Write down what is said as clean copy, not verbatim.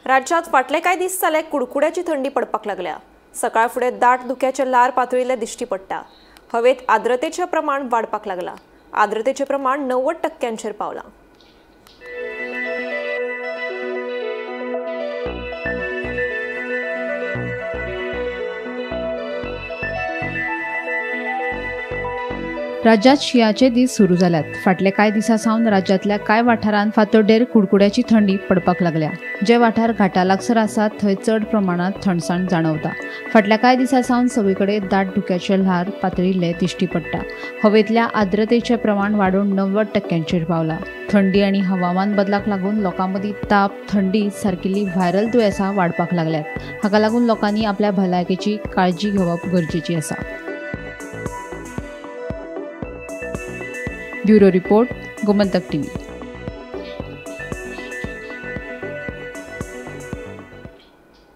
राज्यात फाटले कांय दीस जाले कुडकुड्याची थंडी पडपाक लागल्या. सकाळ फुडें दाट धुक्याचे ल्हार पातळिल्ले दिश्टी पडटा. हवेत आर्द्रतेचें प्रमाण वाडपाक लागलां. आर्द्रतेचें प्रमाण 90% पावलां. राज्यात शिंयाचे दीस सुरू जाल्यात. फाटले कांय दिसां सावन राज्यांतल्या कांय वाठारांत फांतोडेर कुडकुड्याची थंडी पडपाक लागल्या. जे वाठार घाटा लागसर आसात थंय चड प्रमाणांत थंडसाण जाणवता. फाटल्या कांय दिसां सावन सगळीकडे दाट धुक्याचे ल्हार पातळिल्ले दिश्टी पडटा. हवेंतल्या आर्द्रतेचें प्रमाण वाडून 90% पावला. थंडी आनी हवामान बदलाक लागून लोकां मदीं ताप, थंडी सारकिल्ली व्हायरल दुयेंसां वाडपाक लागल्यात. हाका लागून लोकांनी आपल्या भलायकेची काळजी घेवप गरजेची आसा. Bureau report, Gomantak TV.